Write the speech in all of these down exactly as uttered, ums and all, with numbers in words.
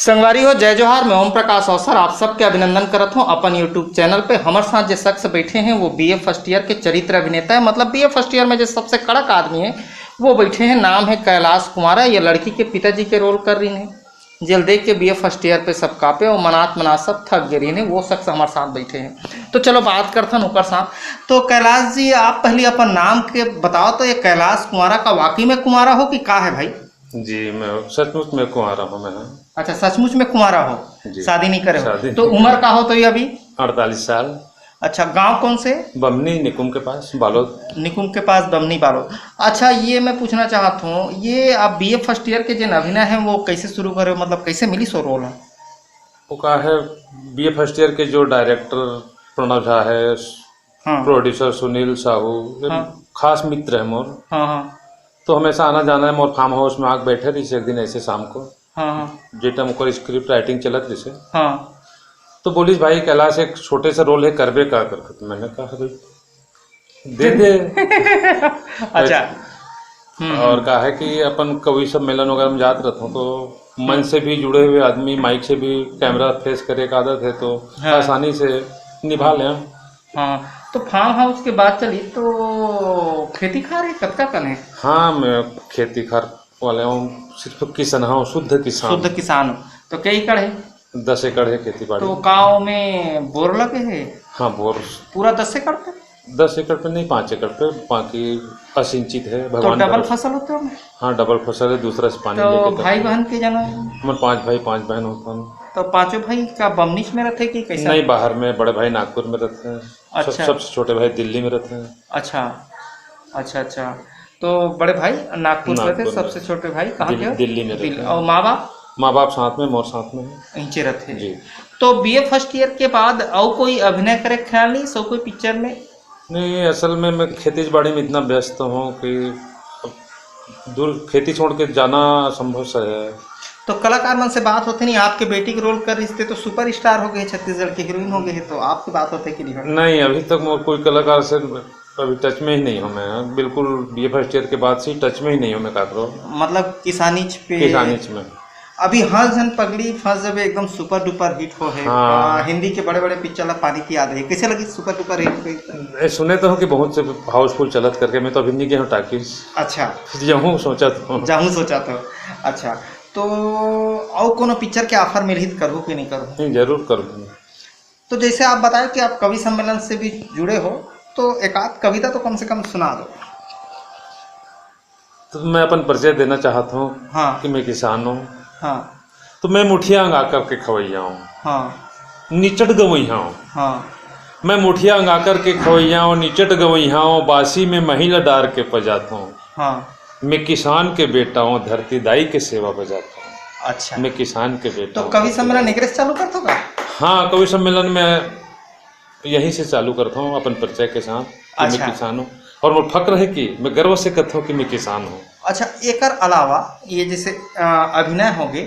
संगवारी हो, जय जोहार। मैं ओम प्रकाश अवसर आप सबके अभिनंदन करत हूँ अपन YouTube चैनल पे। हमर साथ जे शख्स बैठे हैं, वो बीए फर्स्ट ईयर के चरित्र अभिनेता है, मतलब बीए फर्स्ट ईयर में जो सबसे कड़क आदमी है, वो बैठे हैं। नाम है कैलाश कुमारा। ये लड़की के पिताजी के रोल कर रही हैं। जेल देख के बीए फर्स्ट ईयर पे सब कापे और मनात मनात सब थक गए रही हैं। वो शख्स हमारे साथ बैठे हैं। तो चलो बात करथन ओकर साथ। तो कैलाश जी, आप पहले अपन नाम के बताओ, तो ये कैलाश कुमारा का वाकई में कुमारा हो कि का है भाई? जी, मैं सचमुच में कुंवारा हूँ मैं। अच्छा, सचमुच में कुंवारा हो? जी। शादी नहीं करे हो? शादी तो नहीं उम्र करे। का हो तो ये अभी? अड़तालीस साल। अच्छा, गांव कौन से? बमनी निकुम के पास, बालोद। निकुम के पास, बमनी, बालोद। अच्छा, ये मैं पूछना चाहत हूँ, ये आप बीए फर्स्ट ईयर के जिन अभिनय है, वो कैसे शुरू करे हो, मतलब कैसे मिली सो रोल है? वो का है, बीए फर्स्ट ईयर के जो डायरेक्टर प्रणव झा है, हाँ। प्रोड्यूसर सुनील साहू, ये हाँ। खास मित्र है मोर। हाँ, हाँ। तो हमेशा आना जाना है मोर फार्म हाउस में आके बैठे रही एक दिन ऐसे शाम को। हाँ, हाँ। जे टाइम ओकर स्क्रिप्ट राइटिंग चलत रही। हाँ। तो बोलिस, "भाई कैलाश, एक छोटे से रोल है, करबे का?" करके। तो मैंने कहा, "भाई, दे दे।" अच्छा। हम्म, और हम्म। का है कि अपन कवि सम्मेलन वगैरह में जात रहता हूँ, तो मन हम्म। से भी जुड़े हुए आदमी, माइक से भी, कैमरा फेस करे एक आदत है, तो हाँ। आसानी से निभा लें। हाँ, तो फार्म हाउस के बात चली, तो खेती खार है, कतका कन है? हाँ, मैं खेती खार वाले हूँ, सिर्फ किसान हूँ, शुद्ध किसान। शुद्ध किसान हो। तो कई एकड़ है? दस एकड़ है खेती बाड़ी। तो का ओमे बोर लगे है? हाँ, बोर। पूरा दस एकड़ पे? दस एकड़ पे नहीं, पाँच एकड़ पे, बाकी असिंचित है, तो भगवान डबल करे। फसल होते होंगे? हाँ, डबल फसल है, दूसरा से पानी तो लेके करते भाई हैं। बहन के जना? हमर पांच भाई, पांच बहन होते हैं। तो पांचों भाई का बमनीच में रहते कि कैसा? नहीं, बाहर में, बड़े भाई नागपुर में रहते हैं। अच्छा। सब-, सबसे छोटे भाई दिल्ली में रहते हैं। अच्छा, अच्छा, अच्छा। तो बड़े भाई नागपुर में रहते, नागपुर में। सबसे छोटे भाई कहाँ दिल-, के हो? दिल्ली में रहते हैं। और माँ बाप? माँ बाप साथ में, मोर साथ में है। इनचे रहते हैं। जी। तो बीए फर्स्ट ईयर के बाद और कोई अभिनय करे ख्याल नहीं, सो कोई पिक्चर में? नहीं, असल में मैं खेती बाड़ी में इतना व्यस्त हूँ कि अब दूर खेती छोड़ के जाना असंभव सा है। तो कलाकार मन से बात होते नहीं, आपके बेटी के रोल कर रिश्ते तो सुपरस्टार हो गए, छत्तीसगढ़ के हीरोइन हो गए, तो आपकी बात होते कि नहीं होते? नहीं, अभी तक मैं कोई कलाकार से अभी टच में ही नहीं हूँ मैं, बिल्कुल बीए फर्स्ट ईयर के बाद से ही टच में ही नहीं हूँ मैं काकरो। मतलब किसानीच पे? किसानीच में। अभी हंस झन पगली फंस जबे एकदम सुपर डुपर हिट हो है। हाँ। आ, हिंदी के बड़े-बड़े पिक्चर ला पानी पिया दे। कैसे लगी सुपर डुपर हिट पे? ए, सुने तो हूँ कि बहुत से हाउसफुल चलत करके, मैं तो अभी नहीं गया हूँ टाकीज। अच्छा। जाहूँ सोचा तो। जाहूँ सोचा तो। अच्छा, तो अउ कोनो पिक्चर के ऑफर मिलही त करहू कि नहीं करहू? नहीं, जरूर करहूँ। तो जैसे आप बताए कि आप कवि सम्मेलन से भी जुड़े हो, तो एक आध कविता तो कम से कम सुना दो। तो मैं अपन परिचय देना चाहत हूँ हाँ। कि मैं किसान हूँ। हाँ। तो मैं मुठिया अंगा करके खवैया हूँ। हाँ। निचट गवैया हूँ। हाँ। मैं मुठिया अंगा करके खवैया हूँ, निचट गवैया हूँ, बासी में महिला डार के पजात हूँ। हाँ। मैं किसान के बेटा हूँ, धरती दाई के सेवा बजात हूँ। अच्छा। मैं किसान के बेटा तो हूँ, कवि धरती सम्मेलन दाई। एकरे से चालू करथो का? हाँ, कवि सम्मेलन में यहीं से चालू करता हूँ अपन परिचय के साथ कि मैं अच्छा। किसान हूँ। और मोर फक्र है कि मैं गर्व से कहता हूँ कि मैं किसान हूँ। अच्छा, एकर अलावा ये जैसे, अ, अभिनय होगे,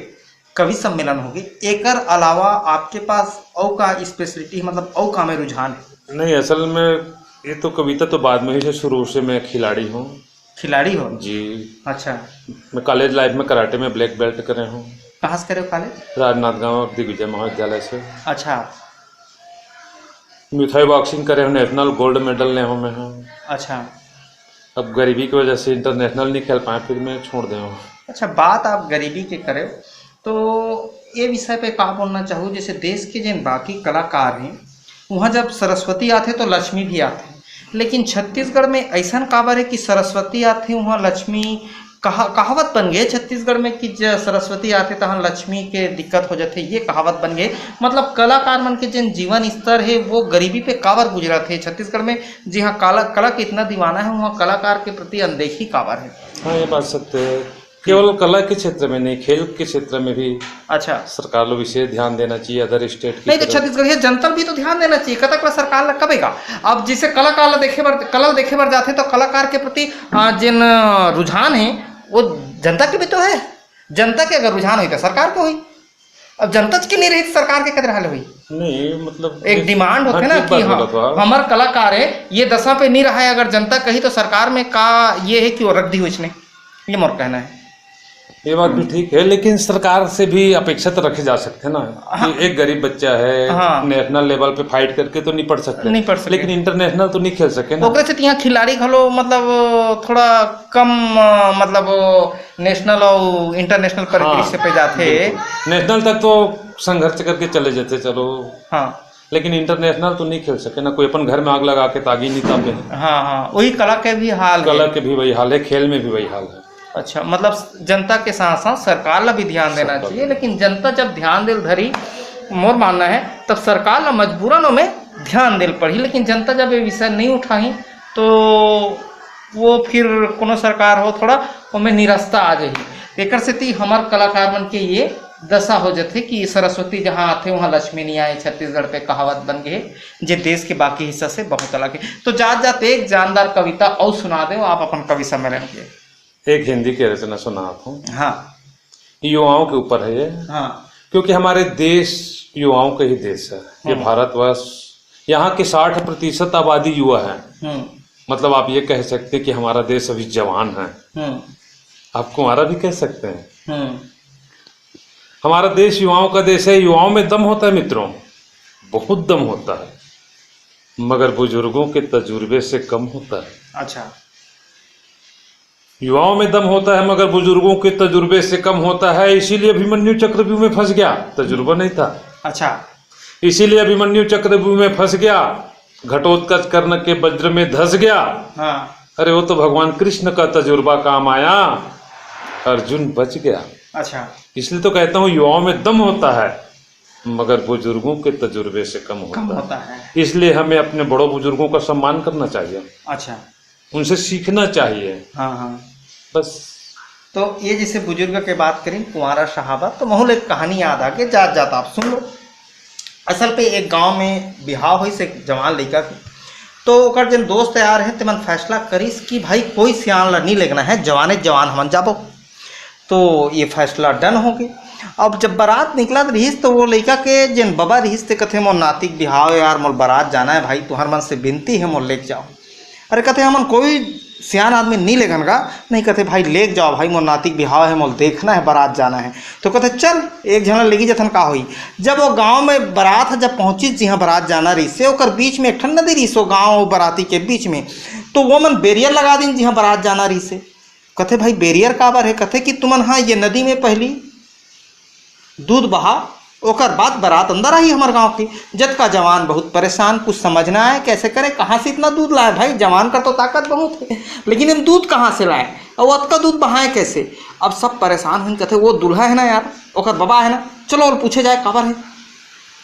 कवि सम्मेलन होगे, एकर अलावा आपके पास अउ का स्पेशलिटी, मतलब अउ का में रुझान है? नहीं, असल में ये तो कविता तो बाद में ही से, शुरू से मैं खिलाड़ी हूँ। खिलाड़ी हो? जी। अच्छा। मैं कॉलेज लाइफ में कराटे में ब्लैक बेल्ट करे हूँ। कहाँ से करे हो कॉलेज? राजनांदगांव दिग्विजय महाविद्यालय से। अच्छा। मिठाई बॉक्सिंग करे हूँ, नेशनल गोल्ड मेडल ले हूँ मैं हूँ। अच्छा। अब गरीबी की वजह से इंटरनेशनल नहीं खेल पाए, फिर मैं छोड़ दे हूँ। अच्छा, बात आप गरीबी के करे, तो ये विषय पे का बोलना चाहूँ, जैसे देश के जिन बाकी कलाकार हैं, वहाँ जब सरस्वती आथे तो लक्ष्मी भी आथे, लेकिन छत्तीसगढ़ में ऐसन काबर है कि सरस्वती आथे, वहाँ लक्ष्मी कहा-, कहावत बन गए छत्तीसगढ़ में कि ज-, सरस्वती आथे तहाँ लक्ष्मी के दिक्कत हो जाथे, ये कहावत बन गए। मतलब कलाकार मन के जिन जीवन स्तर है वो गरीबी पे काबर गुजरत है छत्तीसगढ़ में, जी हाँ, कला, कला के इतना दीवाना है, वहाँ कलाकार के प्रति अनदेखी काबर है? हाँ, ये बात सत्य है। केवल कला के क्षेत्र में नहीं, खेल के क्षेत्र में भी अच्छा। सरकार लो विशेष ध्यान देना चाहिए, अदर स्टेट की नहीं तो तरह। छत्तीसगढ़िया जनता भी तो ध्यान देना चाहिए। कतक ला सरकार ला कबे का? अब जैसे कलाकार ला देखे बर, कला ला देखे बर जाथे तो कलाकार के प्रति, आ, जिन, आ, रुझान है, वो जनता के भी तो है। जनता के अगर रुझान होई तो सरकार के होई। अब जनता के नहीं रही तो सरकार के कदर हाल होई। नहीं, मतलब एक एक, डिमांड होथे हाँ, ना ठीक कि बात हाँ, बोला था। हमर कलाकार है, ये दशा पे नहीं रहा है, अगर जनता कही तो सरकार में का ये है कि वो रख दी हो इसने, ये मोर कहना है। ये बात भी ठीक है, लेकिन सरकार से भी अपेक्षा तो रखे जा सकते हैं ना, हाँ। कि एक गरीब बच्चा है, हाँ। नेशनल लेवल पे फाइट करके तो नहीं पढ़ सकते, नहीं पढ़ सकते। लेकिन इंटरनेशनल तो नहीं खेल सके ना। ओकरे से तो यहाँ खिलाड़ी घलो, मतलब, थोड़ा कम, अ, मतलब, नेशनल और इंटरनेशनल परिदृश्य हाँ, पे जाते। बिल्कुल। नेशनल तक तो संघर्ष करके चले जाते, चलो। हाँ। लेकिन इंटरनेशनल तो नहीं खेल सके ना, कोई अपन घर में आग लगा के तागी नहीं तापे। हाँ, हाँ, वही कला के भी हाल है। कला के भी वही हाल है, खेल में भी वही हाल है। अच्छा, मतलब, जनता के साथ साथ सरकार ला भी ध्यान देना चाहिए, लेकिन जनता जब ध्यान देल धरी, मोर मानना है, तब सरकार ला मजबूरन ओमे ध्यान देल पड़ही। लेकिन जनता जब ये विषय नहीं उठाही, तो वो फिर कोनो सरकार हो, थोड़ा ओमे निरस्ता आ जाही। एकर सेती हमर कलाकार मन के ये दशा हो जथे कि सरस्वती जहाँ आथे, वहाँ लक्ष्मी नहीं आए, छत्तीसगढ़ पे कहावत बन गए, जे देश के बाकी हिस्सा से बहुत अलग है। तो जात जात एक जानदार कविता और सुना दे आप अपन कवि सम्मेलन के। एक हिंदी के रचना सुनात हूँ। हाँ। युवाओं के ऊपर है ये। हाँ। क्योंकि हमारे देश युवाओं का ही देश है। ये हम्म। भारतवर्ष, यहाँ की साठ प्रतिशत आबादी युवा है। हम्म। मतलब, आप ये कह सकते हैं कि हमारा देश अभी जवान है। हम्म। आप कुंवारा भी कह सकते हैं। हम्म। हमारा देश युवाओं का देश है। युवाओं में दम होता है मित्रों, बहुत दम होता है, मगर बुजुर्गों के तजुर्बे से कम होता है। अच्छा। युवाओं में दम होता है, मगर बुजुर्गों के तजुर्बे से कम होता है, इसीलिए अभिमन्यु चक्रव्यूह में फंस गया, तजुर्बा नहीं था। अच्छा। इसीलिए अभिमन्यु चक्रव्यूह में फंस गया, घटोत्कच कर्ण के वज्र में धस गया। हाँ। अरे, वो तो भगवान कृष्ण का तजुर्बा काम आया, अर्जुन बच गया। अच्छा। इसलिए तो कहता हूँ, युवाओं में दम होता है, मगर बुजुर्गों के तजुर्बे से कम होता कम है। होता है। इसलिए हमें अपने बड़ों बुजुर्गों का सम्मान करना चाहिए। अच्छा। उनसे सीखना चाहिए। हाँ, हाँ। बस। तो ये जैसे बुजुर्ग के बात करें, कुंवारा साहबा, तो महू ले एक कहानी याद आ गई, जात जात आप सुन लो। असल पे एक गांव में बिहाव होइस एक जवान लइका के, तो ओकर जन दोस्त यार हैं, तेमन फैसला करिस कि भाई, कोई सियान ला नहीं लेगना है, जवाने जवान हमन जाबो। तो ये फैसला डन हो गए। अब जब बारात निकलत रहिस, तो वो लइका के जेन बबा रहिस, ते कथे, "मोर नातिक बिहाव यार, मोर बारात जाना है भाई, तुहर मन से बिनती है, मोर लेके जाओ।" अरे, कथे, "हमन कोई सियान आदमी नहीं लेगन गा।" "नहीं," कथे, "भाई, लेके जाओ भाई, मोर नातिक बिहाव है, मोर देखना है, बारात जाना है।" तो कथे, "चल, एक झन लेगी जथन, का होई।" जब वो गांव में बारात ह जब पहुंचिस, जिहां बारात जाना रहिस, ओकर बीच में एक ठन नदी रहिस, वो गांव और बाराती के बीच में, तो वो मन बैरियर लगा दिन, जिहां बारात जाना रहिस। कथे, "भाई, बैरियर काबर है?" कथे कि तुमन हा ये नदी में पहली दूध बहा, ओकर बाद बारात अंदर आही हमर गांव की। जतका जवान बहुत परेशान, कुछ समझ ना आए, कैसे करे, कहाँ से इतना दूध लाए भाई, जवान कर तो ताकत बहुत है, लेकिन हम दूध कहाँ से लाए और अतका दूध बहाए कैसे? अब सब परेशान हुई, कथे, "वो दूल्हा है ना यार, ओकर बबा है ना, चलो और पूछे जाए काबर है।"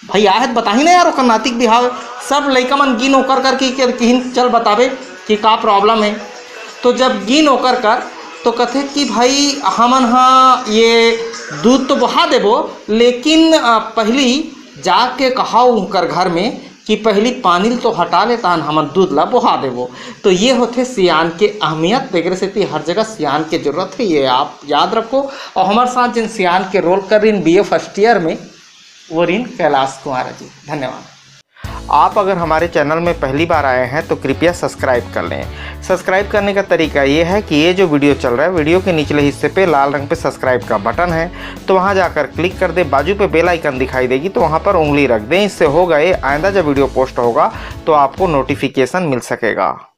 भाई, आहे त बताही ना यार, ओकर नातिक बिहाव हे। सब लइका मन गिन ओकर कर की, कर किहिन, "चल बताबे कि का प्रॉब्लम हे।" तो जब गिन ओकर कर, तो कथे कि, "भाई, हमन हा ये दूध तो बहा देबो, लेकिन, अ, पहिली जाके कहा उनकर घर में कि पहिली पानी ल तो हटा ले, तहन हमन दूध ला बहा देबो।" तो ये होथे सियान के अहमियत। तेकरे सेती हर जगह सियान के जरूरत हे, ये आप याद रखो। और हमर साथ जिन सियान के रोल कर रही बी ए फर्स्ट ईयर में, वो रिन कैलाश कुमार जी। धन्यवाद। आप अगर हमारे चैनल में पहली बार आए हैं तो कृपया सब्सक्राइब कर लें। सब्सक्राइब करने का तरीका ये है कि ये जो वीडियो चल रहा है, वीडियो के निचले हिस्से पे लाल रंग पे सब्सक्राइब का बटन है, तो वहाँ जाकर क्लिक कर दें। बाजू पे बेल आइकन दिखाई देगी, तो वहाँ पर उंगली रख दें। इससे होगा ये, आइंदा जब वीडियो पोस्ट होगा तो आपको नोटिफिकेशन मिल सकेगा।